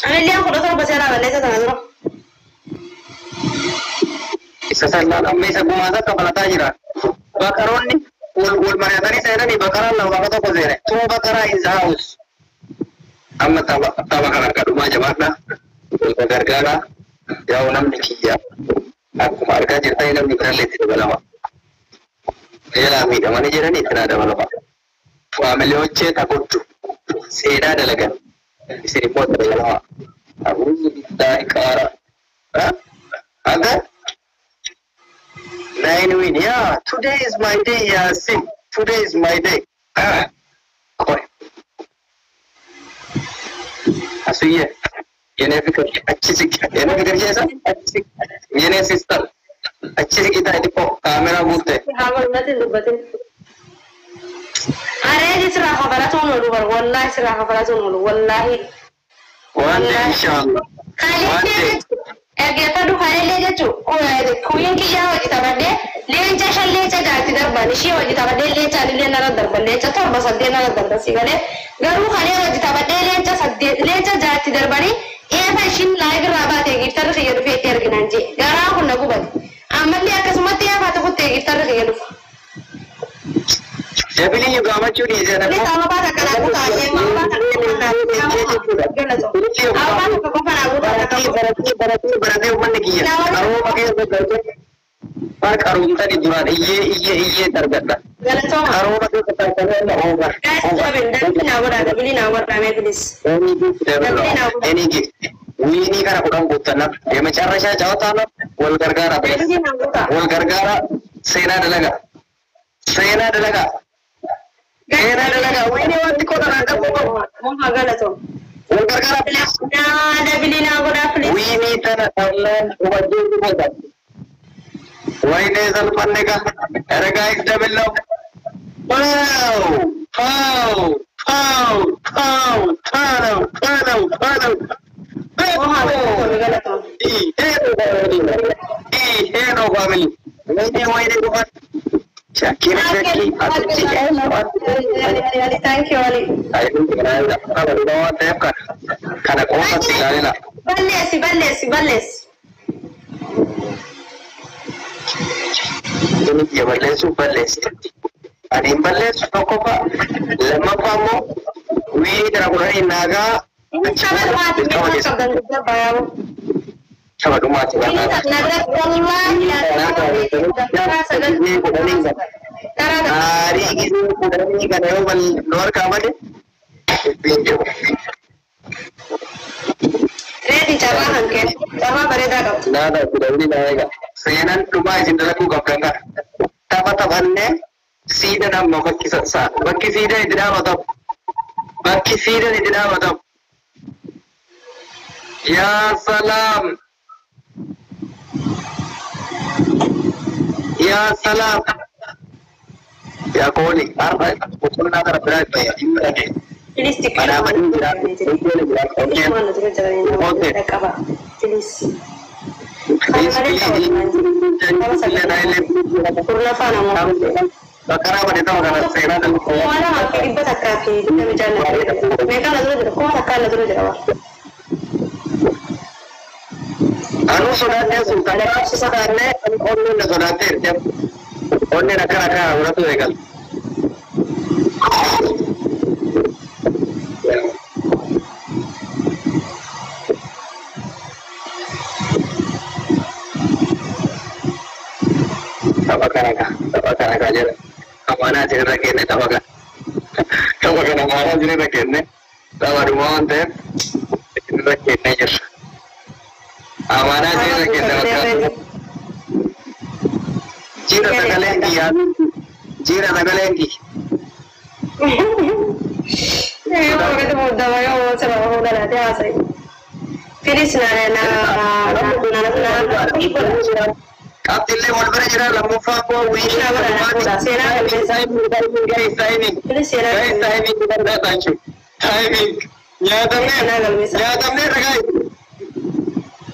Anillee 17 seeraa balleessa sana dura. Isa sallaan amma isa gumaata kafalataa jira. Bakaroonni wal mari'atanii seenanii bakaraan lama bakka tokko seene. Two bakaraa in the house. Amma tapha kana akka dhumaa jabaadha. Wal gargaara. Yaa'u namni kiyya. Akkuma argaa jirtan namni birallee itti dabalama. Jalaa miidhamanii jedhanii itti naa dabalama. Faamiliyochee tagoddu seenaa dalagan. Isin immoo itti dabalama. Abuuzu billaahi qaara. Aga? 9 win. Yeah, today is my day, Yasin. Today is my day. Qoy. Asuyye. የኔ ፍቅር achi siqi. የኔ ፍቅር keessa achi siqi. የኔ sister achi siqi taa'e xiqqoo kaameraa guutte. Haa natti hin dubbatin. Areedi sirraa kafalatuun oolu bar wallaahi sirraa kafalatuun oolu wallaahi. One day inshallah. One day. Dhaggeeffadhu kanallee jechuun kuyyin kiyyaa hojii taphadhee leenca 5 leenca 6tti darban ishee hojii taphadhee leenca illee nara darban leenca 7 8 nara darban si galee garuu kanee hojii taphadhee leenca 8 leenca 6tti darbanii eefa ishiin live irraa baatee giftarri kiyya dhufee itti arginaan jee garaa kun na gubate ammallee akkasumatti eefa tokkotti giftarri kiyya dhufa. Dabilii gammachuu dhiisee Kunis ababaa takka naa guutaa ababaa takka qofa naa guutaa ababaa takka qofa naa guutaa takka qofa. Baratee baratee baratee uummanni kiyya qarooma keessa galtee bar qaroomtani duraan iyyee iyyee iyyee dargadha. Galatooma. Qarooma keessa tarkanee amma over. Guys, seven, double naa godhaa, double naa godhaa, mee please. Any gift double any gift. Wiinii kana 10 guuttannaa የመጨረሻ ጨዋታ ነው። wal gargaara please. Double naa guutaa. Wal gargaara seenaa dalagaa. Seenaa dalagaa. Seenaa dalagaa. Wiinii waan xiqqoo tanaan qabu qabu. Moha galatooma. Wal gargaara please. Naa double naa godhaa please. Wiinii tana dhallaan hubachuu qaba. ወይኔ ዘልፈኔ ጋ ኧረ guys double ነው። ፓው ፓው ፓው ፓው ፓው ፓው ፓው Moha galatooma. ይሄ ነው family። ወይኔ ወይኔ ጉፋን ሻኪር ሻኪ አጥቺ Thank you, Ali. Kana qofatti ilaalina. Balleessi, balleessi, balleessi. Inni biyya balleessuuf balleessi. Ani hin balleessu tokkoffaa lammaffaa immoo wiinii kana 10 naagaa Inni saba dhumaati meeqa qabdan guddaa baay'ee. Saba dhumaati Inni barnaata. nagara wallaahi karaa sagal karaa tokko. Aarii gisee 10 kana yoo nu harkaa bade dubbiin jiru. Reeti carraa kan kennu carraa bareedaa qabdu. Naada 10 naa eega. Seenaan dhumaa isin dalaguu qabdan kana. Tapha taphannee siidan amma bakki sassaa bakki siidan itti dhaabatamu. Bakki siidan itti dhaabatamu. Yaa salaam. Yaa salaam. Yaa kooli har'a boqonnaa kana biraa itti fayyadamu. Please xiqqoo. Badhaafanii jira. Please waan nuti jiranii dhaqqaba. Please. Please please. Kurnaffaa namoota. Bakaraa bade ta'uu kana seenaa dalagu. 2126 meeqa na dura jira? 1000 na dura jira waa. Anuu sodaatee sun kana sodaannee onneen na sodaatee onneen akkana akkana godhatu eegal. Tapha kana kaa tapha kana kaa jedha. Amaanaa isinirra kenne tapha kana. Tapha kana amaanaa isinirra kenne tapha dhumaa waan ta'eef isinirra kennee jirra. Amaanaa isinirra kenne bakka. Jira sagaleen kiyyaa jira sagaleen kiyya. Yoo gadi muddama yoo saba fuudhanaati haasa'i. Firis na na na na na Qabxillee wal bira jira lammaffaa immoo wiinii Seenaa Guys timing. Firis seenaa Guys timing danda'a timing. Nyaatamnee nyaatamnee guys.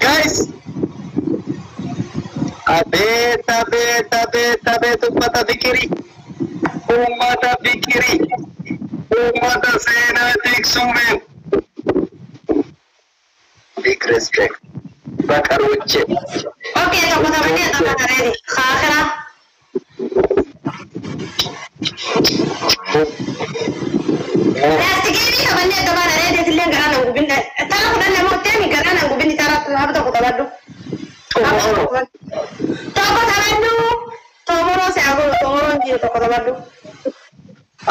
Guys. Abeet abeet abeet abeet ummata fikirii. Ummata fikirii. Ummata seenaa tiksuumeen. Big respect. Bakaroche. Okay, tokko taphannee taphata reedi. Kaakira. Laastikiinii taphannee taphata reedi illee garaa nan gubin. Tara 10 nama otteemi garaa nan gubin tara tapha tokko taphadhu. Tokko taphadhu. Tomoroo si agoo tomoroo hin jiru tokko taphadhu.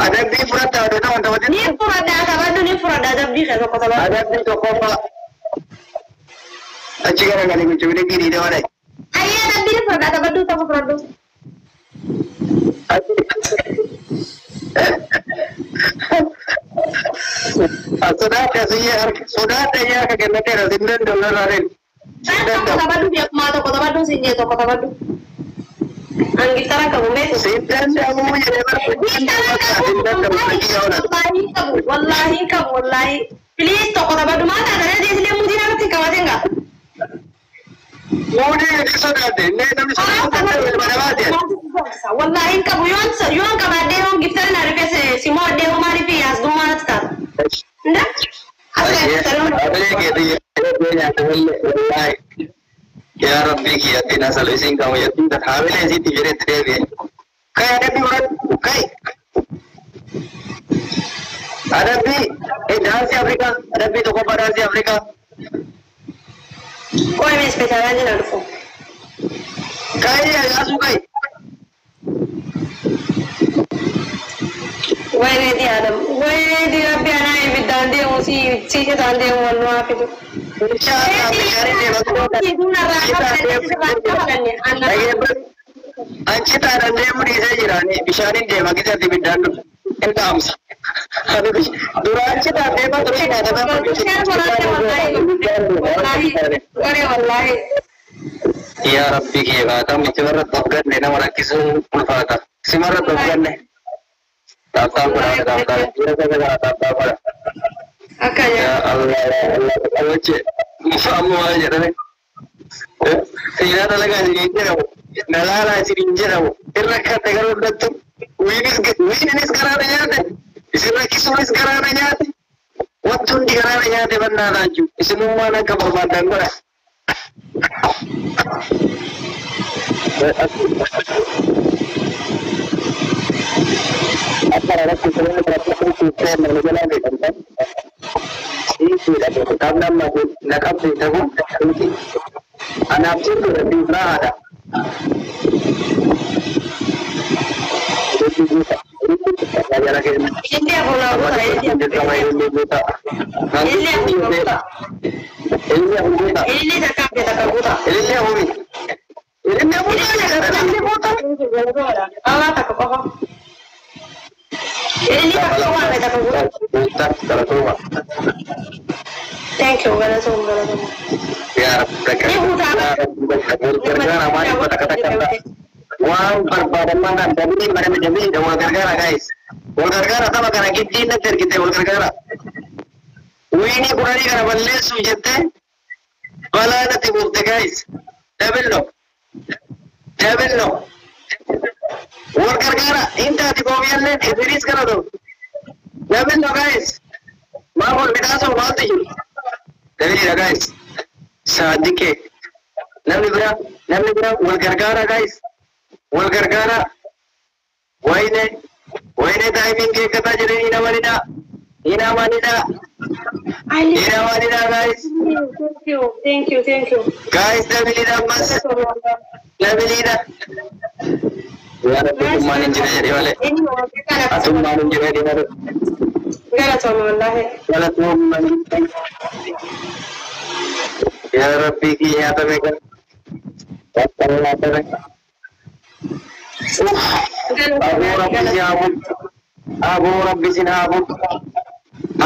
Adabbii fudhatta adda ta'an taphatin. Ni fudhadhaa taphadhu ni fudhadhaa adabbii kee tokko taphadhu. Adabbii tokkoffaa. Achi garagalee gochuu gidii dabala. Ayyee adabbii ni fudhadhaa taphadhu tokko fudhadhu. Sodaadha siyyee harka sodaadha yaa harka kennateera sin danda'u irraa. Tokko taphadhu beekumaa tokko taphadhu siin jee tokko taphadhu. Angiftara qabu meetu. Sin danda'u jedhee Giftara qabu wallaahi qabu wallaahi qabu wallaahi. Please tokko taphadhu maal taata reedi isillee muudii namatti qabateen gaa. Muudii ni sodaadhe inni namni sodaatu ilma namaati. Wallaahi qabu yoon yoon qabaadhee yoon giftara na rifeesse simoo addee homaa rifee yaasdummaa natti taata. Nda? Yaa Rabbi kiyyatti na salphisiin qabu jettiin haamilee isiitti jedhetti deebi'e. Kai adabbii fudhadhu kai. Adabbii daansii Afrikaa adabbii tokkoffaa daansii Afrikaa. Qoy mee ispeeshaalaan jira dhufu. Kai yaasuu kai. Wayne di Adam, wayne di Rabbi anaa ibiddaan deemu si si jedhaan deemu wal nuwaa fidu. Inshaallah bishaanii deema. Achi taanaan deemu dhiisee jira bishaaniin deema gisatti ibiddaan dhufu. Hin dhaamsa. Dura achi taan deema ture Yaa Rabbi kee baatam simarratti of ganne nama rakkisuun ulfaata. Simarratti of ganne. Taaptaa godha taaptaa godha taaptaa godha. Akka Ya Allah Allah Allah amma maal jedhame seenaa dalagaa isiniin jedhamu nalaalaa isiniin jedhamu irra katte garuu fudhattu wiininis garaana nyaate isin rakkisuunis garaana nyaate wanti hundi garaana nyaate bannaa jiru isinummaan akka barbaadan godha. Akka irratti nama jalaa beekamta. Qabna amma na qabde ta'u anaaf jirtu rabbi biraadha. Illee afur guuta illee afur guuta. Illee afur guuta. Illee takka hafe takka guuta. Illee afuri. Illee afur guuta. Allah takka qofa. Illee takka qofa hafe takka guuta. Guuta. Thank you galatoom galatoom. Yaa Rabbi Ni guutaa. Gargaara waan dhibba takka takka waan barbaadamaa kan dabii marame dabii wal gargaara guys. Wal gargaara saba kana giddiin natti ergite wal gargaara. Wiinii 10 kana balleessuuf jettee balaa natti buufte guys. Dabillo. Dabillo. Wal gargaara intaati koomiyalleen isinis kana ta'u. Dabillo guys. Maal wal midhaasoo maaltu jiru? Dabilidha guys. Saadiqee. Namni biraa wal gargaara guys. Wal gargaara. Wayne wayne taayimiin keekkataa jedhanii hin amanina. Hin amanina. Hin amanina guys. Thank you thank you thank you. Guys dabilidha ammas. Dabilidha. Yaa Rabbi atummaan hin jira jedhee malee. Atummaan hin jira jedhee malee. Galatoom wallaahi. Galatoom. Yaa Rabbi kii nyaatame kan. Nyaatame. Aboo Rabbi si haa bulu. Aboo Rabbi sin haa bulu.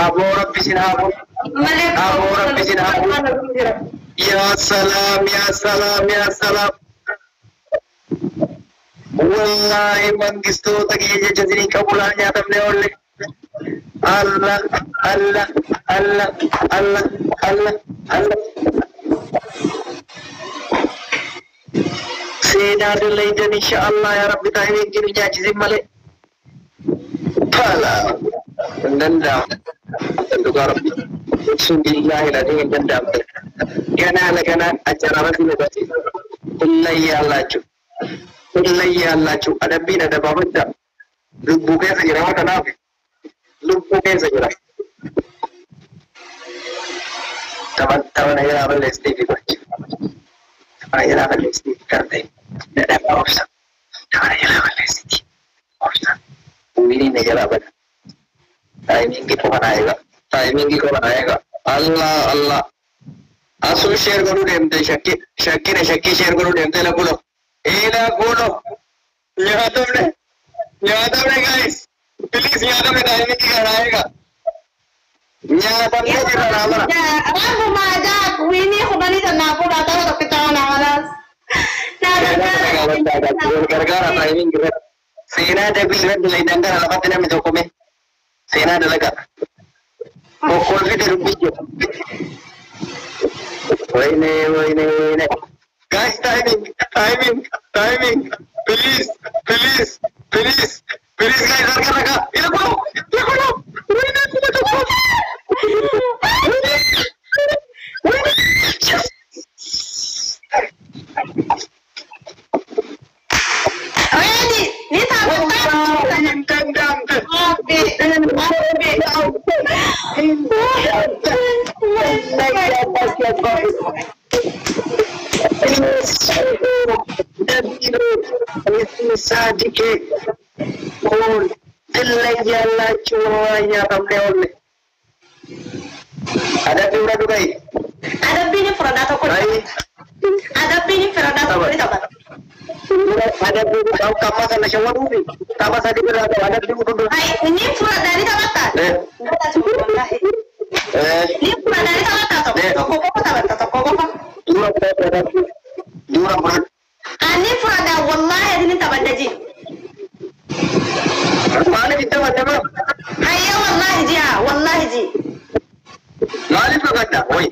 Aboo Rabbi sin haa bulu. Aboo Rabbi sin haa bulu. Yaa salaam yaa salaam yaa salaam. Wallaahi mangistoota kiyya jecha isinii qabu laal nyaatamne oolle. Allah Allah Allah Allah Allah Allah. Seenaa dallaydan insha Allah yaa Rabbi taa'ee jiru nyaachisin malee. Fala. Hin danda'amu. Dhugaa Rabbi. Ibsuun billaahi ladii hin danda'amne. ገና ለገና አጨራረስ ይመጣል። ትለያላችሁ ትለያላችሁ። Adabbiin adabaa lubbuu keessa jira kanaaf lubbuu keessa jira. Tapha na jalaa balleessitee gochi. Tapha na jalaa balleessitee garte dadhabaa obsa. Tapha na jalaa balleessitee obsa. Wiiniin na jalaa bada. Taayimingi qofa naa eega. Taayimingi qofa naa eega. Allah Allah. Asuu sheer godhuu deemte shakkii shakkina shakkii sheer godhuu deemte la kulo. Ila kulo. Nyaatamne. Nyaatamne guys. Please nyaatamne taayimingi kana eega. Nyaatamne jirra naa bara. Rabbuma jaak wiinii kudhanii tanaaf fuudhaa tapha tokkicha ona walaas. Naa Gargaara taayimingi irratti. Seenaa dabii irratti layidan gara lafatti namni tokko mee. Seenaa dalagaa. Kokkolfite dubbichi. ወይኔ ወይኔ ወይኔ guys timing timing timing please please please please guys harka raga ilakulo ilakulo ወይኔ ኩመ ወይኔ Ready, ni taphatta. Hin danda'amte. Abbe, abbe. ሳዲቄ ኦል ትለያላችሁ። ዋኛ ተምኔ ኦል adabbii fudhadhu ga'i. Adabbiin fudhadhaa tokko. Adabbiin fudhadhaa tokko ni taphata. Adabbii kamma sana shawwaduufi tapha sadi biraa qaba adabbii fudhadhu. Ay, ni fudhadhaa ni taphatta. Ni fudhadhaa ni taphatta tokko tokko qofa taphatta tokko qofa. Dura fudhadhu adabbii. Dura fudhadhu. Ani fudhadhaa wallaahi ati ni taphadha ji. Maaliif itti taphatte maa? Hayya wallaahi ji haa wallaahi ji. Maaliif dhaqadda? Wayi.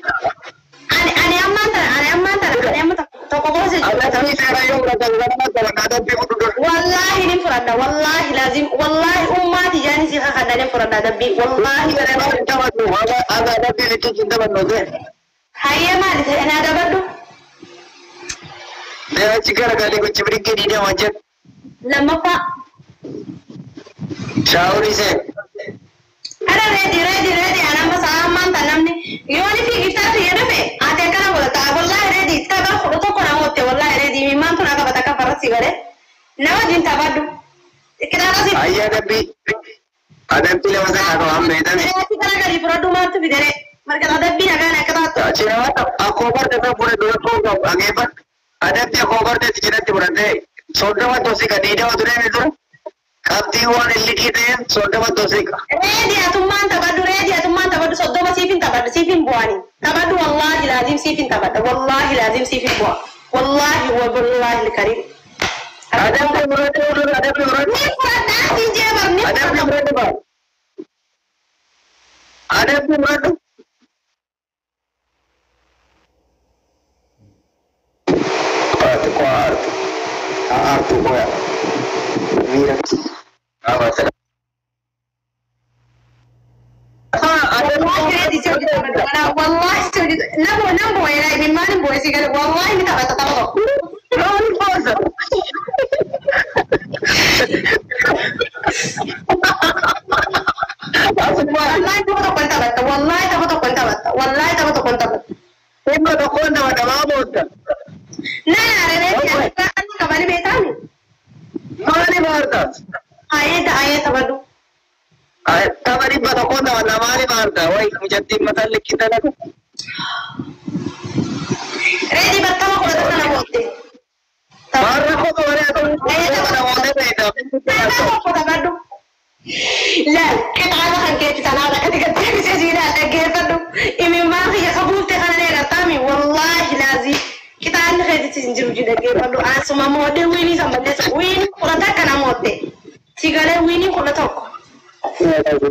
Ani ani ammaan tana ani ammaan tana ani amma tokko qofa si Adabbii seeraa yoo fudhatan ganama taphanna adabbii fudhadhu. Wallaahi ni fudhadha wallaahi laazim wallaahi ummaati jaani si kakadha ni fudhadha adabbii wallaahi. Hin taphannu haga adabbii fixuutti hin taphannu ta'e. Hayya maali ta'e na adabadhu. Achi garagalee gochi birgee diidaa jedhu. Lammaffaa. Shaaworii seen. Ara reedi reedi reedi ani amma sa'a ammaan tan namni yoo ni fiigiftaa fi dhufe ati akkana godhata wallaahi reedi tapha fudhu tokko na mootte wallaahi reedi mimmaan tun akka bakka farra si godhe nama wajjin taphadhu. Qixaaxa si. Ayya adabbii. Adabbii lama sana qaba amma beekame. Reeti garagalii fudhadhu maaltu fidere marga adabbii nagaan akka taatu. Achi nama akkoo barte kan fudhadhu dura koo qabu dhageeffadhu. Adabbii akkoo barte jedhatti fudhattee soddoma tosika diidama ture dura qabxii waan illikii ta'eef soddoma tosika. Reedi atummaan taphadhu reedi atummaan taphadhu soddoma siif hin taphadhu siif hin bu'ani taphadhu wallaahi laazim siif hin taphadha wallaahi laazim siif hin bu'a wallaahi wallaahi kariim. Adabbii fudhadhu adabbii fudhadhu. Ni fudhadhaa siin jee bar ni Adabbii fudhadha. fudhadhu baa. Adabbii fudhadhu. Artu ko artu. Artu ko ya. Mira. Wallahi reedi si hojii taphadhu kana wallahi si hojii nama nama bu'ee mimmaan hin bu'ee si gale wallahi ni taphata tapha tokko. Maaliif boosa? Wallahi tapha tokko hin taphatta wallahi tapha tokko hin taphatta wallahi tapha tokko hin taphatta. Dhimma tokkoon taphata maa booda? Naa reedi ani qabani beekami. Maaliif aarta? Ayee ayee taphadhu. Tapha dhibba tokkoon taphata maaliif aarta? Wayi mucattiin mataan likkii talaga. Reedi battama kudha tokko na booddee. Maal rakkoo qabanii haa ta'u? Namoota ta'e Tapha tokko taphadhu. Laal qixaata kan keetti tanaadha kan gattee siinaa dhaggeeffadhu. Imimmaan kiyya kabuufte kana nee gartaami wallaahi laazii qixaanni keetitti hin jiru dhaggeeffadhu. Asuma mooddee wiinii san balleessa wiinii kudha takka na mootte. Si galee wiinii kudha tokko.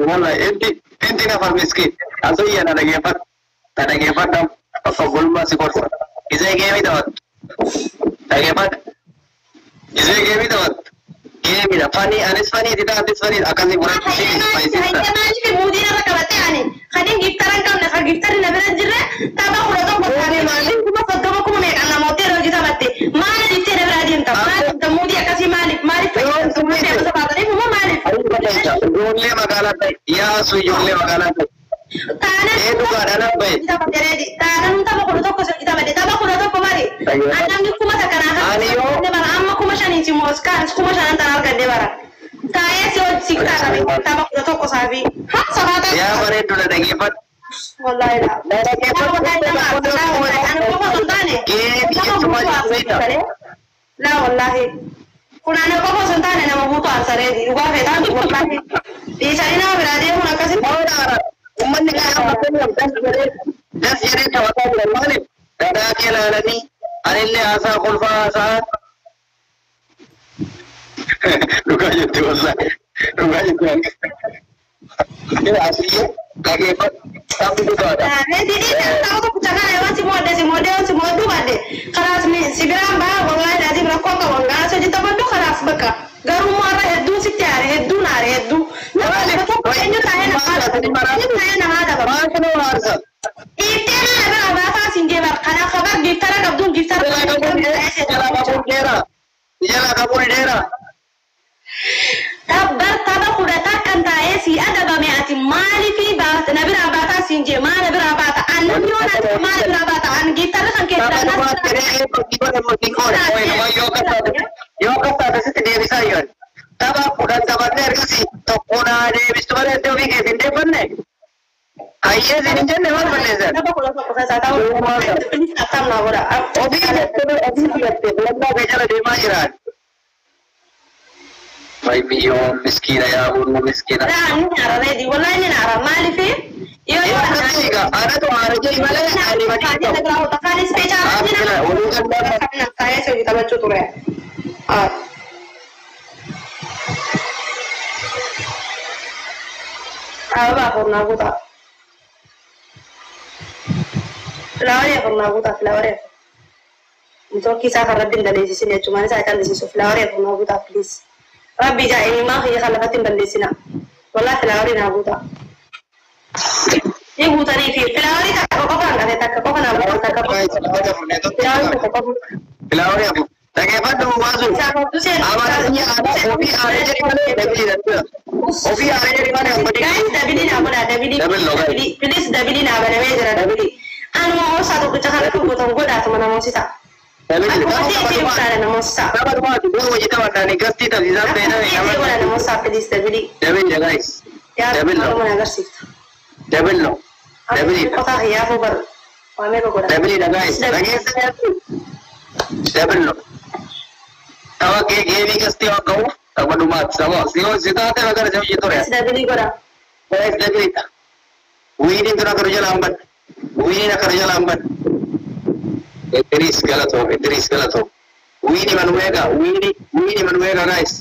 Wallahi inti inti nafar miskin. Asuyya na dhaggeeffadhu. Na dhaggeeffadhu akka gulmaa si gorsa. Isee geemii taphattu. Dhaggeeffadhu. Isee geemii taphattu. Geemiidha. Fanii anis fanii itti atis fanii akkasii fudhachuu si fayyisista. Hayya maaliif muudii irra qabattee ani kan hin giftara hin qabne kan giftarri na bira hin jirre tapha kudha tokko taphee magaalaa ta'e. Yaasu ijoollee magaalaa ta'e. Taanaan Ee dhugaadhaan abbaye. Taanaan tapha 11 si taphate tapha 11 mari. Namni kuma takka naa Ani yoo- bara amma 5000 si mooskaan 5000 tan argadde bara. Taa'ee si hojii si taphate tapha 11 saafi. Ha sabaata. Yaa bareeddu na dhageeffadhu. Wallahi la. La wallahi. Kun ana qofa osoo hin taane nama guutuu aarsareeti. Dhugaa feetaan wallahi. Dhiisanii nama biraa deemuun akkasitti. Uummanni kan das jedhee taphataa jiran maaliif? Dhadhaa kee ilaalanii anillee haasaa kolfaa haasaa. Dhugaa jette wallahi. Dhugaa jette. Asiyyee dhageeffadhu. Sabni dhugaadha. Tapha tokkicha kana yoo si moodde si moodde yoo si mooddu badde kalaas si biraan baha wallahi laazim rakkoo qaban gaara hojii taphadhu kalaas bakka garuu immoo har'a hedduun sitti aare hedduun aare hedduu. Nama tokko eenyu taa'ee namaa taa'ee namaa dabala. Maal nama aarsa? Dhiiftee nama biraa baataa siin jee bar kanaaf kabar giiftara qabduun giiftara Jala qabuun dheeraa. Jala qabuun dheeraa. Tabbar tapha kudha kan taa'ee si adabame ati maaliif na biraa baataa siin jee maa na biraa baata an namni waan ati maa na biraa baata an giiftarri kan Tapha keessaa dhumaatti jedhee fakkii godhan makkii qoone. Yoo akkas taate yoo akkas taate sitti deebisaa jiran. Tapha 10 taphannee ergasii tokko naa deebistu malee iddoo ofii keetiin hin deeffanne. Hayyee siin hin jenne maal balleessan? Tapha 11 keessaa ta'uu attam naa godha. Ofii jettee ofii filattee filannoo kee jala deemaa jiran. Way biyyoo miskiina yaa buluu miskiina. Laa ni nyaara reedi wallahi ni nyaara maaliif yoo Yoo akkasii egaa anatu haara jedhi malee ani badii qabu. Taphachuu ture. Ababa afurnaa guutaa. Filaawarii afurnaa guutaa filaawarii afur. Mitookii isaa kan rabbi hin dandeessisin jechuun isaa callisiisu filaawarii afurnaa guutaa please. Rabbi ijaa eenyummaa kiyya kan lafatti hin balleessina. Wallaahi filaawarii naa guutaa. Ni guutanii fi filaawarii takka qofa hanqate takka qofa naa guutaa takka qofa. Filaawarii takka qofa. Filaawarii afur. Dhageeffadhu waasu. Isaa qabdu seen. Amantii aadaa ofii aaree jedhi malee dabilii dhabdira. Ofii aaree jedhi malee amma Guys, dabilii naa godhaa dabilii. Dabil loo guys. Please dabilii naa banamee jira dabilii. Anuma hoosaa tokkicha kan akka gootan godhaatuma nama hoosisa. Dabilii. Akkuma ta'e ta'e nama hoosisa. Tapha dhumaati bor hojii taphataan gastii taasisaa Akkuma seenaa ta'e ta'e godha nama hoosisaa please dabilii. Dabilii guys. Yaa Dabil loo. maaluma na agarsiifta. Dabil loo. Dabilii. Qotaa hiyyaafuu bar. Waa meeqa godha? Dabilii guys. Dhageessa dabil loo. Tapha kee geemii gastii waan qabuuf tapha dhumaati. Tapha si si taate magara si hojii ture. Please dabilii godha. Guys dabiliidha. Wiiniin tun akka jala hambadhu. Wiiniin akka jala hambadhu. Idris galatoo Idris galatoo. Wiini manueega wiini wiini manueega guys.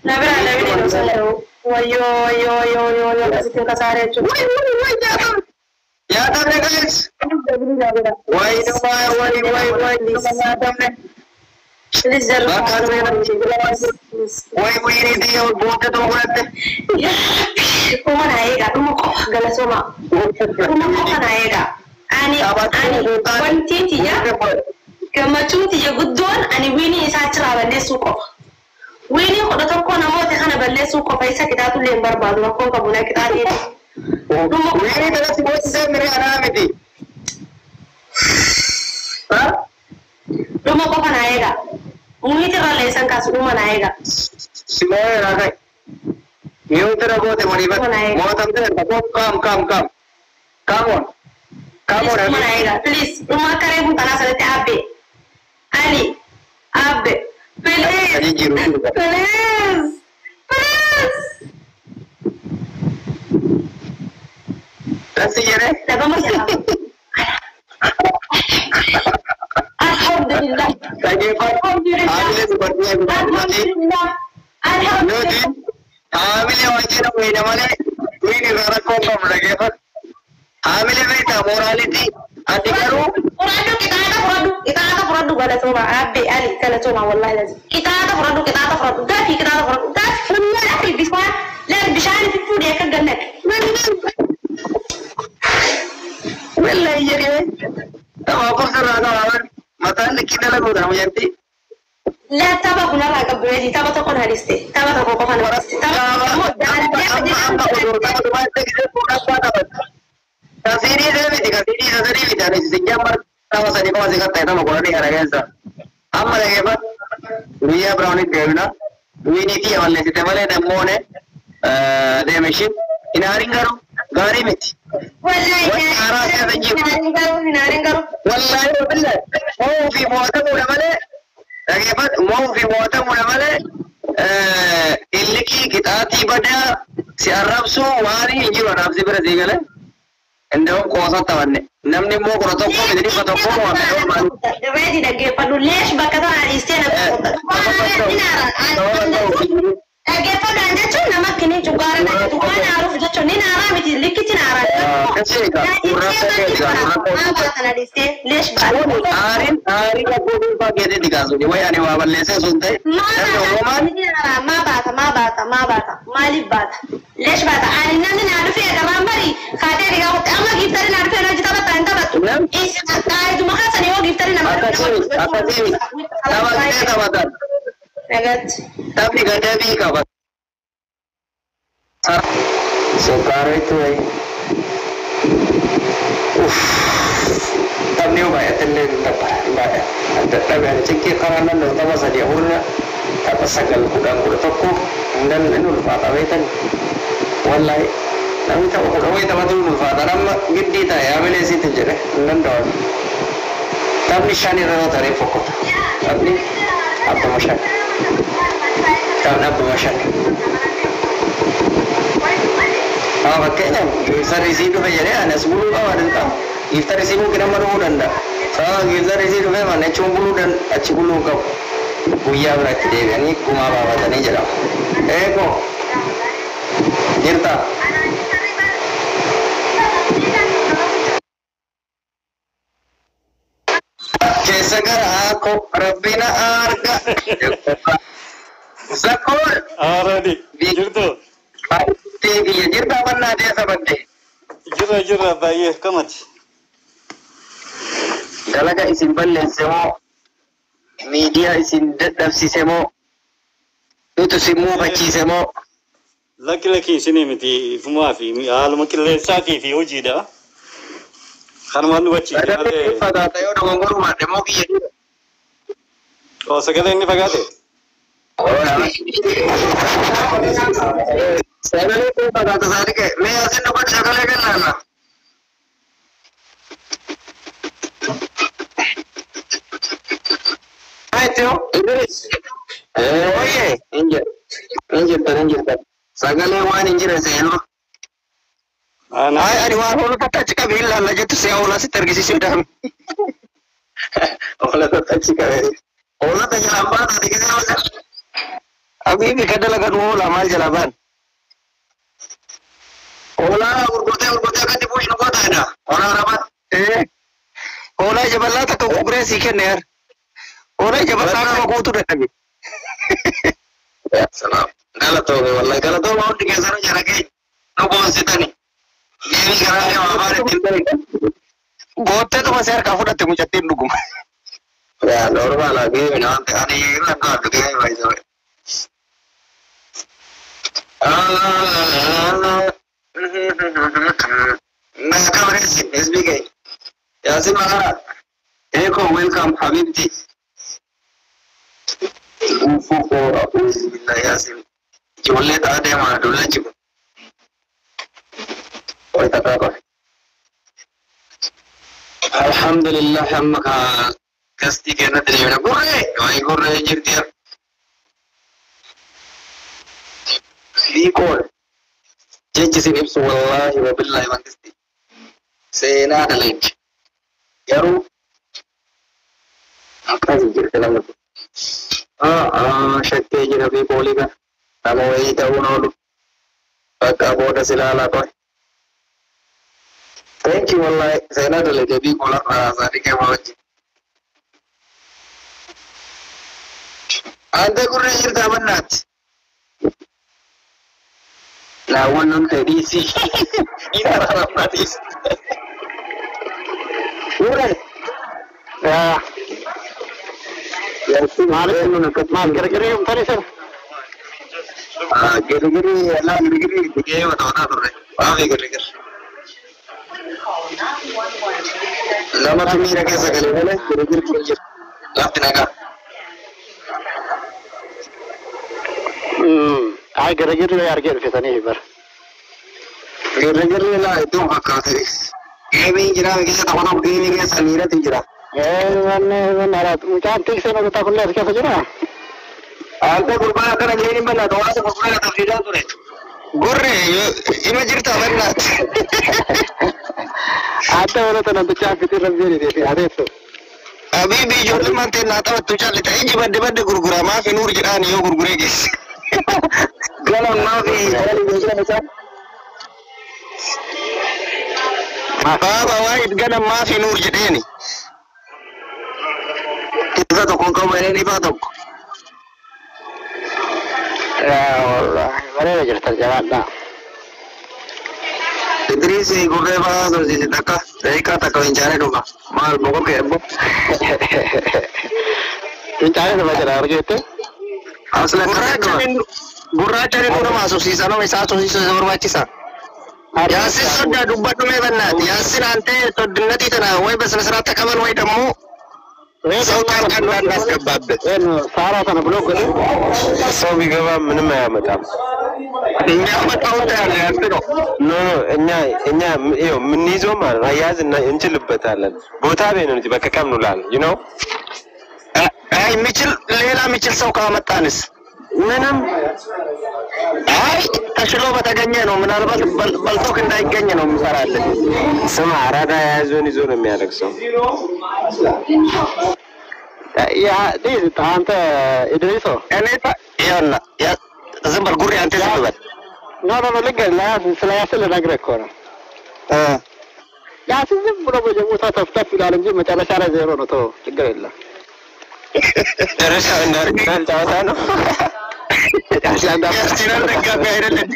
Na biraa dabilii nu salla'u. Wayyoo wayyoo wayyoo wayyoo wayyoo akkasitti hin kasaaree jechuudha. Wai wai wai nyaatamne. Nyaatamne guys. Dabilii naa godha. Wai wai wai wai wai nyaatamne. Please jarri. Bakka Please. Wai wiini diya booda tuma godhatte. Dhuma naa eegaa dhuma qofa galatoomaa. Dhuma qofa naa eegaa. Ani ani wanti tiyya gammachuun tiyya guddoon ani wiinii isaa achirraa balleessuu qofa. Wiinii 11 namoota kana balleessuu qofa isa qixaatullee hin barbaadu rakkoon qabu na qixaatii. Dhuma qofa. Wiini tana si boosisee miree anaa miti. Ha? Dhuma qofa naa eegaa. Muhiitirra irrallee isan kaasu dhuma naa eegaa. Si moo'ee naa ka'i. Miyuutira goote walii Mootamte kaam kaam kaam. Come on. Come on. Dhuma naa eegaa. Please dhuma akka reefu kanaa sanatti abbe. Ali abbe. Please. Kan jiru. Please. Please. Dasi jedhee. Dhabama jedhama. Alhamdulillah. Dhageeffadhu. Haamilee dubartii dubartii. Alhamdulillah. Nuti Alhamdulillah. haamilee waan jedhamu hin malee wiini irraa rakkoo hin qabnu dhageeffadhu. Haamilee beektaa mooraalitii ati garuu Fudhadhu qixaaxa fudhadhu qixaaxa fudhadhu galatooma abbe ali galatooma wallahi lazim qixaaxa fudhadhu qixaaxa fudhadhu dafii qixaaxa fudhadhu dafii dafii bishaan leen bishaan itti fuudhee akka gannaqe. Wallahi jedhee tapha afur sirraa qabaaban mataan likkii dalaguudha mujantii. La tapha kunarraa qabdu reeti tapha tokko na dhiste tapha tokko qofa na dhiste tapha immoo Amma odoo tapha dhumaatti gisee fuudhaffaa taphata. Kasiidii see miti kasiidii isa sadii miti ani si jammar tapha sadii qofa si qaxxee tapha kudhanii kana keessa. Amma dhageeffadhu guyyaa biraawunitti deemna. Wiiniitii balleessite malee dammoone deemeshin hin aarin garuu gaarii miti. Wallahi Wanti haaraa keessa jiru. hin garuu hin aarin garuu. Wallaahi wabillahi mo'uu fi mo'atamuudha malee dhageeffadhu mo'uu fi mo'atamuudha malee illikii qixaatii badaa si arrabsuu waan hin jiru anaaf si bira sii galee. Inda'uun qoosa taphanne namni immoo 11 miti 100 mo'ame normaali. Reeti dhaggeeffadhu leesh bakka sana dhiistee na dhaggeeffadhu an jechuun nama akkini cugaara na jedhu waan aaruuf jechuun ni naaraa miti likkichi naaraa. Maa baata na dhiistee leesh baata. Aariin aarii rakkoo dhuunfaa keetiitti kaasuuni wayi ani waa balleessee sun ta'e namni Oromaan Maa baata maa baata maa baata maaliif baata leesh baata ani namni naa dhufee agarraan bari kaatee dhigaa qotte amma giiftari naa dhufee hojii taphatta hin taphattu. Qaayituma keessan yoo giiftari nama akkasii akkasii taphatee taphatan Nagatti. taphni gadabii qaba. Sukkaara itti wayi. Uff. Taphni yoo baay'ate illee hin dabbara hin baay'ata. Dadhabe ani cikkee karaa danda'u tapha sadii afurra tapha 9 10 11 hin danda'u hin ulfaata beektan. Wallaahi namni tapha 10 wayi taphatu hin ulfaata nama giddii taa'e haamilee isiitti jedhe hin danda'u. Taphni 5 irra yoo taree fokkota. Taphni abbuma 5. Taphni abbuma 5. Haa fakkeenyaaf giiftarri isii dhufe jedhee ani as buluu qaba dirqama. Giiftarri isii mungkin amma dhufuu danda'a. Sababa giiftarri isii dhufe mana jechuun buluu danda'a achi buluu hin qabu. Guyyaa biraatti deebi'anii gumaa baafatanii jedhama. Eegoo jirta. Keessa gara haakoo rabbina arga. Zakkoon Already. Jirtu. baay'ee biyya jirta mannaa deessa badde. Jira jira baay'ee akkamati. Dalaga isin balleesse moo miidiyaa isin dadhabsiise moo nutu isin muufachiise moo Lakki lakki isinii miti ifumaa fi haaluma qilleensaatii fi hojiidha. Kanumaan nu hubachiise Sadarri malee. fagaata yoo dogongoruu baadhe moo kiyya jira. Oo sagalee inni fagaate. Sagalee kee fagaata isaanii kee mee asin dubbatu sagalee kennaana. Maayitoo? Idris. Oye. Hin jirtan hin jirtan. Sagalee waan hin jirre seenuu. Ay ani waan hoolota achi qabee ilaalla jettu si'a hoolaa sitti argisiisuu dhaan. Hoolota achi qabee. Hoolota jalaan baata ati gisee hoolota. Abiibi ka dalagan hoolaa maal jalaa baan? Hoolaa gurgurtee gurgurtee akkatti buush nu goota jedha. Hoolaa rabat. Ee. Hoolaa jabalaa takka gurguree sii kenne yaar. Hoolaa jabalaa nama guutuu dadhabe. Salaam. Galatoome wallahi galatooma hundi keessanuu jara keenya nu boonsitani. Deebii karaa deemaa afaan ittiin beekan. Gootteetuma si harkaa fudhatte mucattiin dhuguma. Yaa normaala geemi na waan ta'e ani irra gaadhu geemi baay'isame. Na kabareessi SB keenya. Yaasin Makara. Eeko welcome habibti. Ufu koo a'uuzu billahi Yaasin. Ijoollee ta'a deemaa dullachi kun. Wayita qaba. Alhamdulillah amma ka gastii kennatti deemna. Gurree! Wayi gurree jirti yaa. Liikoon jechi isin ibsu wallaahi wabillahi mangisti. Seenaa dalaji. Garuu akkas jirti namni kun. Shakkee jira fi boolii kana. Nama wayii ta'uun oolu. Bakka booda si ilaalaa qoy. Thank you wallahi seenaa dalagee fi kola isaanii keessa wajjin. Ante gurree jirta bannaatti. Laawwan fedhiisi. Inni Gurree. Yaa. Maal maal girgirii umtanii sana? Girgirii laa girgirii dhigee taphataa turre. Waafi girgirri. Lamatu miira keessa galee malee girgirri hin jiru. Lafti nagaa. Ay girgirri argee dhufetanii bara. Girgirri laa iddoo fakkaate. Geemiin jira keessa taphatamu geemii keessa miiratu jira. Manni manni ara mucaan tikseen hojjetaa kunillee as keessa jira. Ante gurbaan akkana jeen hin bal'aatu hawaasa gurbaan tafsiisaa ture. Gurri ima jirta bal'aati. Adda walota namtichaa fitii rabbiin ideeti adeettu. Habiibi ijoollee manteen naa taphattu callita iji badde badde gurgura maafi nuur jedhaan yoo gurguree geesse. Galan maafi baaba waa'id galan maafi nuur jedheeni. Ifa tokko hin qabu jedheen ifaa tokko. Bareeda jirtan jabaadhaa. Idris gurree fa'aa tursiise takka daqiiqaa takka fincaanee dhuga. Maal boqoo kee ebbo. Fincaanee dhufa jedha argeette. Gurraacha inni nama haasofsiisa nama isaa haasofsiisuu isa barbaachisa. Yaasin soddaa dubbadhu mee bannaati. Yaasin aantee soddinnatii tana way basna siraatti qaban way dammoo ሰው ጣልቃ እንዳናስገባበት ሳራ ተነ ብሎ ሰው ቢገባ ምንም አያመጣም። የሚያመጣው ያለ ያንተ ነው። ኖ ኖ እኛ እኛ ይኸው የምንይዘው ማለት ነው አያያዝ እንችልበታለን። ቦታ ቤት ነው እንጂ በቃ ከም ነው ዩ ኖ አይ የሚችል ሌላ የሚችል ሰው ካመጣንስ ምንም አይ ተሽሎ በተገኘ ነው። ምናልባት በልቶክ እንዳይገኝ ነው የምንሰራለን። ስማ አራዳ የያዘውን ይዞ ነው የሚያለቅሰው። ያ ዲዝ አንተ ኢድሪሶ እኔ ይኸውልህ ዝም በል ጉሬ፣ አንተ ዝም በል። ኖ ኖ ኖ ልንገርህ፣ ስለ ያስን ልነግርህ እኮ ነው። ያስን ዝም ብሎ በየቦታው ተፍተፍ ይላል እንጂ መጨረሻ ላይ ዜሮ ነው። ተወው፣ ችግር የለም። መጨረሻ እንደ አርሰናል ጨዋታ ነው። የአርሰናል ደጋፊ አይደለም።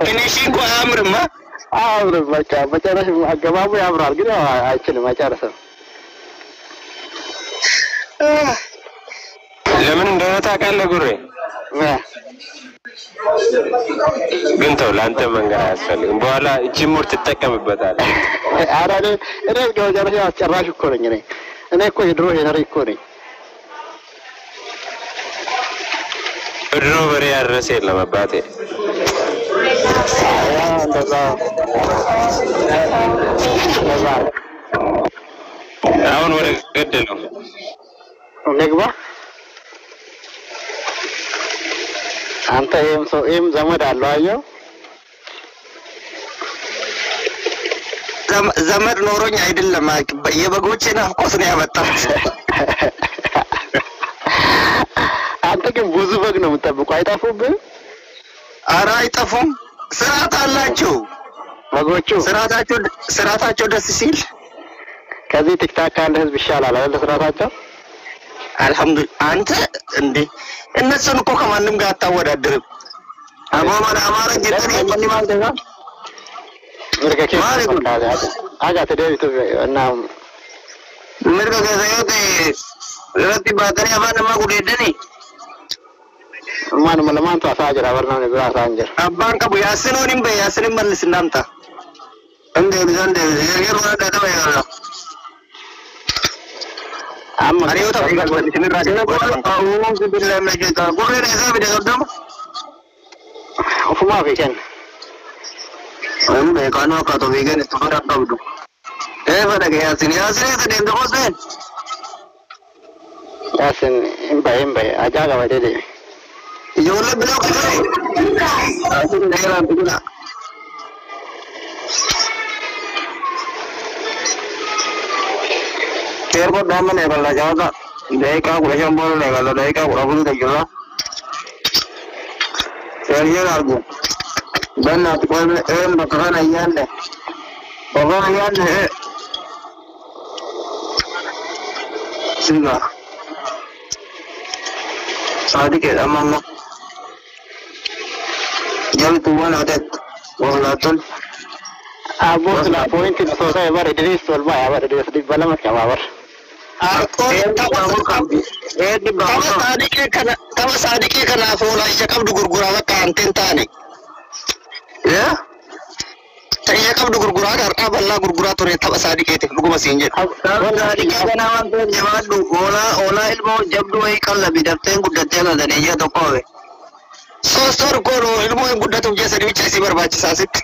ፊኒሺንጉ አያምርማ። አያምርም። በቃ መጨረሻ አገባቡ ያምራል፣ ግን ያው አይችልም፣ አይጨርስም። ለምን እንደሆነ ታውቃለህ ጉሬ? ግን ተው፣ ለአንተ መንገር አያስፈልግም። በኋላ እቺ ሙር ትጠቀምበታለህ። ኧረ እኔ እስከ መጨረሻ አስጨራሽ እኮ ነኝ። እኔ እኮ የድሮ ሄነሪ እኮ ነኝ። በድሮ በሬ ያረሰ የለም አባቴ። እንደዛ እንደዛ አሁን ወደ ገደለው ንግባ። አንተ ይሄም ሰው ይሄም ዘመድ አለው አየው። ዘመድ ኖሮኝ አይደለም፣ የበጎቼ ናፍቆት ነው ያመጣሁት። አንተ ግን ብዙ በግ ነው የምጠብቁ፣ አይጠፉብህም? ኧረ አይጠፉም። ስርዓት አላቸው በጎቹ። ስርዓታቸው ደስ ሲል ከዚህ ቲክታክ ካለ ህዝብ ይሻላል አይደል? ስርዓታቸው አልሐምዱሊላህ። አንተ እንዴ እነሱን እኮ ከማንም ጋር አታወዳድርም። አማራ አማራ ጀተን የማን ማለት ነው? mirga keessa haga ati deebitu እና Mirga keessa yoo ta'e irratti baatanii afaan namaa gudeeddanii manuma lamaantu hasaa jira bar namni biraa hasaa hin jiru. Abbaan qabu yaasinoon hin bahe yaasin hin ballisinnaamta. Hin deebisan deebise yeroo adda ta'e yeroo. Amma Ariyoota isinirraa A'uuzu billahi mina shaytaan. Gurreen isaa fide soddoma. Ofumaa fi kenna. Hin beekanuu akka ati ofii kennitu fira qabdu. Eefa dhage yaasin yaasin eessa deemte qoseen? Yaasin hin bahe hin bahe ajaa qabatee deeme. Ijoollee biloo qabee. Yaasin dheeraan biqila. Teerko daamman eegalla jawaata daqiiqaa 15 booda eegalla daqiiqaa 14 jira. Seeriyeen argu. Bannaati qoome een bakka kana hin nyaanne. Bakka kana hin nyaanne ee. Siga. Saadiqeedha amma amma. Jaltuuwwan hateet. Walaatol. Abboo sila poointiin osoo ta'e bar Idris ol ba'a bar Idris 200 qaba bar. Ee dhibba Tapha afurtama. saadiqee kana tapha saadiqee kanaaf hoolaa ija qabdu gurguraa bakka hanteen taane. Ee? Ta ija qabdu gurguraa har'aa bal'aa gurguraa ture tapha saadiqeetiif dhuguma siin jedhu. Saadiqee kana waan ta'eef jabaadhu. Hoolaa hoolaa ilmoo jabduu wayii qallabi dafteen guddattee galtanii ji'a tokko hafe. Soos torkoon ilmoo hin guddatuuf ji'a sadii bicha isii barbaachisaa asitti.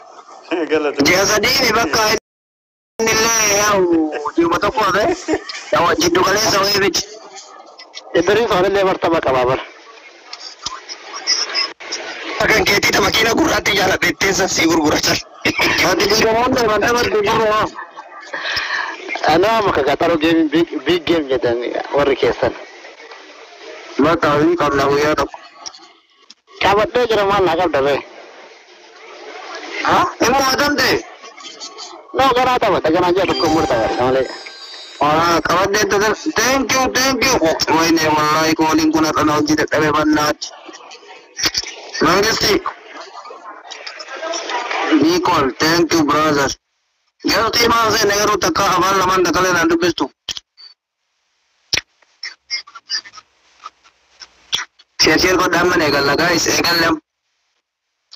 Galata. Ji'a sadii bakka inni illee yaa'u ji'uma tokko hafe. Yaa'u jiddu galeessa wayii miti. Idris anillee martaba qabaa bara. Kan keetii ta makiina gurraatti jaaladha ittiin sii gurgura cal. Ati diigamoon deeman taphatti gurra. Anaa maka qaxaroo game big game jedhan warri keessan. Bakka hojii qabna guyyaa tokko. Qabadhee jira maal naa qabda bee. Ha? Immoo adamte? No ganaa taphata ganaa ji'a tokko immoo taphata malee. Ah, qabadhee tatal. Thank you, thank you. Wayne wallahi kooliin kun har'a na hojii dadhabee bannaati. Mangisti. Nicole, thank you brother. Galtii maal seene garuu takka afaan lamaan takkalee naan dubbistu. Share share godhaa mana eegalla guys eegalla.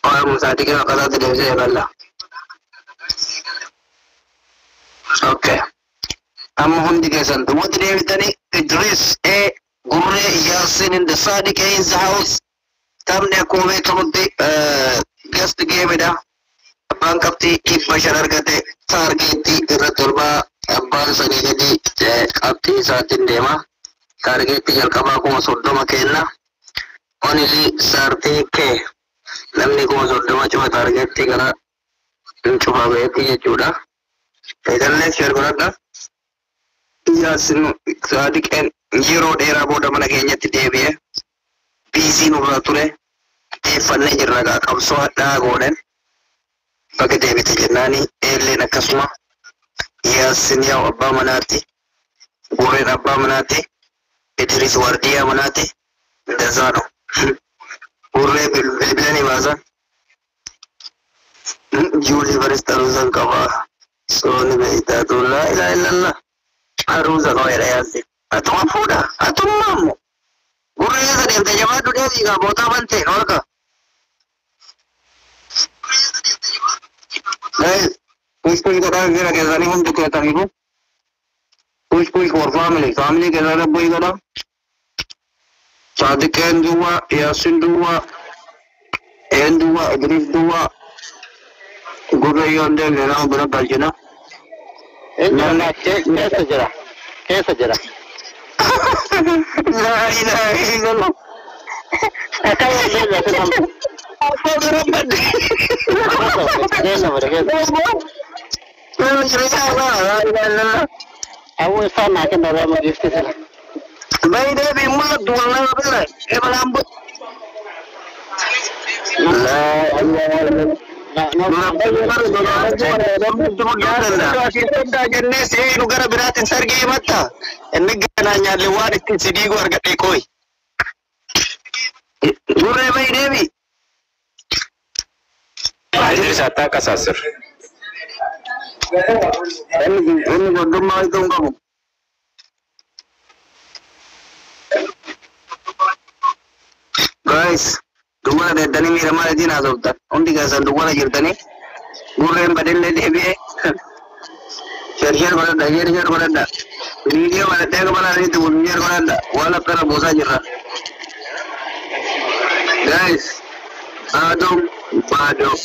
Waa sa'aatii kee akkataatti deebisee eegalla. Okay. Amma hundi keessan dhumatti deebitanii Idris A. Gurree Yaasin in the Sadiq A in the house. Taphni akkuma beekamutti guest gameidha. Abbaan qabxii 500 argate taargeettii irratti olbaa abbaan sanii gadi qabxii isaatiin deema. Taargeettii jalqabaa 30,000 kenna. Only 30K. Namni 30,000 cufa taargeettii gara hin cufa beetti jechuudha. Eegallee share godhadha. Yaasin Saadiqeen yeroo dheeraa booda mana keenyatti deebi'e. Biizii nurra ture. Deeffannee jirra gaa qabsoo hadhaa goonen. Bakka deebite jennaani eelleen akkasuma. Yaasin yaa'u abbaa manaati. Gurreen abbaa manaati. Idris wardiyaa manaati. Dazaano. Gurree bilbilanii baasan. Juulii barista ruusan qabaa. Sooni beeytaatu laa ilaaha illallah. Aruusa qaba yaasin. Atuma fuudha. Atummaa ammoo. Gurree keessa deemte jabaadhu deebii gaa bootaa bante holka. Guys, push push godhaa jira keessanii hundi keessaniiru. Push push for family. Family keessaa dabboyi godhaa. Saadiqeen duwwaa, Yaasin duwwaa, een duwwaa, Idris duwwaa. Gurree yoo hin deemne nama bira galchina. Keessa jira. Keessa jira. Laa ilaaha illallah. Akkam illee beeku. Abbaa bira badde. Keessa bara keessa. Nama jireenya laa ilaaha illallah. Awwa isaan naa kenna rama giifti sila. Bayi deebii mul'attu wallahi billahi. Ebalaan bu. Laa ilaaha illallah. Jennee seenu gara biraatiin sargii himatta. Inni ganaa nyaalle waan ittiin si diigu argadhe kooyi. Gurree bayi deebii. Idris አታቀሳስር። Inni gordummaa wayii hin qabu. Guys, duwwala deeddanii miira maaliitiin haasoftan? Hundi keessan duwwala jirtanii gurreen badellee deebi'ee share share godhadha, share share godhadha. Viidiyoo godhadhee akka balaaniitti share godhadha. Waan akkana buusaa jirra. Guys, Adoom baadoo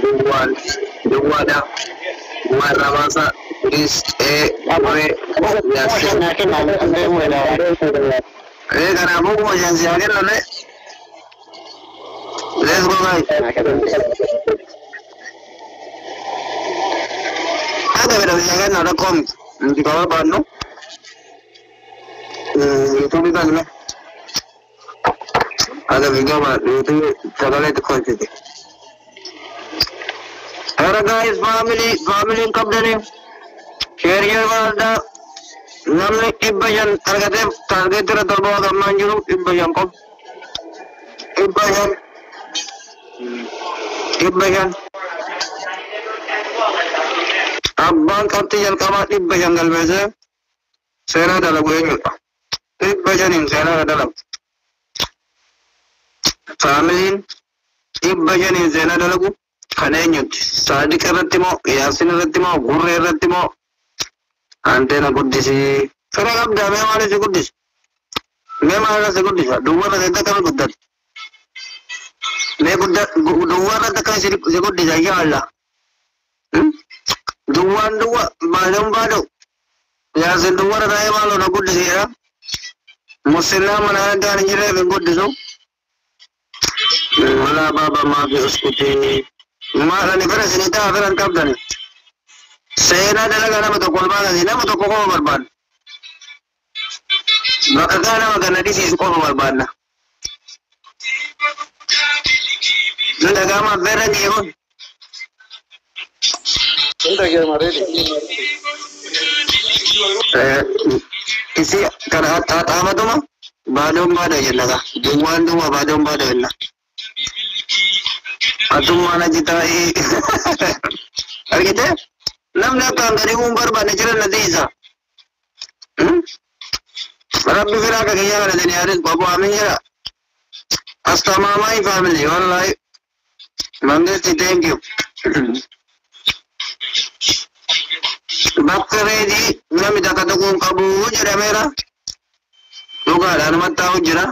duwwaan duwwaadha. Warra baasa Idris A. Gurree Yaasin. Naa kenna deemu jedha. Ee kanaafuu 5,000 si haa kenname. Let's go guys. Naa kenna. Akka fedhan si haa kennu rakkoo miti. Nuti kan barbaadnu yuutuubii galme. Akka viidiyoo yuutuubii sagalee xiqqoo hojjete. Era guys family family hin qabdanii share share godhadhaa. Namni 500 argateef taargeetii irra torba gammaan jiru 500 qofa. 500. 500. Abbaan qabxii jalqabaa 500 galmeessee seenaa dalagu eenyudha? 500n seenaa dalagu. Faamiliin 500n seenaa dalagu kan eenyuti? Saadiqa irratti moo? Yaasin irratti moo? Gurree irratti moo? Anteena guddisii. Fira qabdaa mee maaliif si guddisa? Mee maaliif si guddisa? Duwwaa irratti akkami guddate? Mee duwwaa irratti akkami si guddisa inshallah. Duwwaan duwwa baadoon baadoo. Yaasin duwwaa irra taa'ee maaloo na guddiseera. Musinnaa mana kana ta'an hin jirreef hin guddisu. Walaa baaba maafi uskutii. Maal ani fira isinii ta'a fira hin qabdani. Seenaa dalagaa nama tokko ol baasanii nama tokko qofa barbaadna. Bakka kana nama kana dhisiisu qofa barbaadna. Dhagaama affeerra kiyya kun. Hin dhaga'ama reedi. Isi kana xaaxaamatuma baadoon baada jenna ka. Duwwaan duwwa baadoon baada jenna. Atummaan achi taa'ee argite namni akka hanganii uun barbaanne jiran na dhiisa. Rabbi firaa akka kiyyaa kana isin yaadis qabu amin jedha. Astamaamaayi faamilii wallaahi. Mangisti thank you. Bakka reedii namni takka tuquun qabu jedhameera. Dhugaadha anumatti taa'u jira.